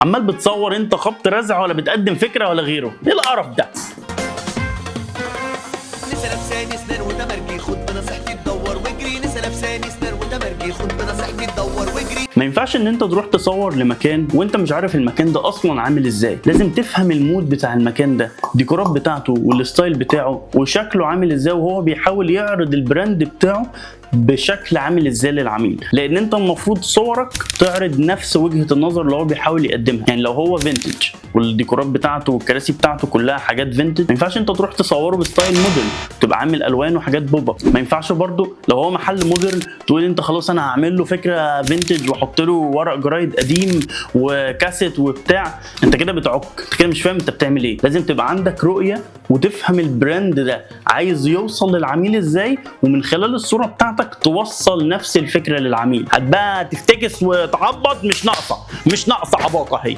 عمال بتصور انت خبط رزع ولا بتقدم فكرة ولا غيره، ايه القرف ده؟ نسى لبساني سنان وتمرجي، خد بنصيحتي تدور واجري. نسى لبساني سنان وتمرجي، خد بنصيحتي تدور واجري. ما ينفعش ان انت تروح تصور لمكان وانت مش عارف المكان ده اصلا عامل ازاي. لازم تفهم ال mood بتاع المكان ده، الديكورات بتاعته وال style بتاعه وشكله عامل ازاي، وهو بيحاول يعرض ال brand بتاعه بشكل عامل ازاي للعميل، لان انت المفروض صورك تعرض نفس وجهة النظر اللي هو بيحاول يقدمها. يعني لو هو vintage والديكورات بتاعته والكراسي بتاعته كلها حاجات vintage، ما ينفعش انت تروح تصوره ب style modern تبقى عامل الوان وحاجات pop up. ما ينفعش برضو لو هو محل modern تقول انت خلاص انا هعمل له فكرة vintage واحط له ورق جرايد قديم وكاسيت وبتاع. انت كده بتعك، انت كده مش فاهم انت بتعمل ايه. لازم تبقى عندك رؤية وتفهم ال brand ده عايز يوصل للعميل ازاي، ومن خلال الصورة بتاعتك توصل نفس الفكرة للعميل. هتبقى تفتكس وتعبط، مش ناقصه، مش ناقصه عباطه هي.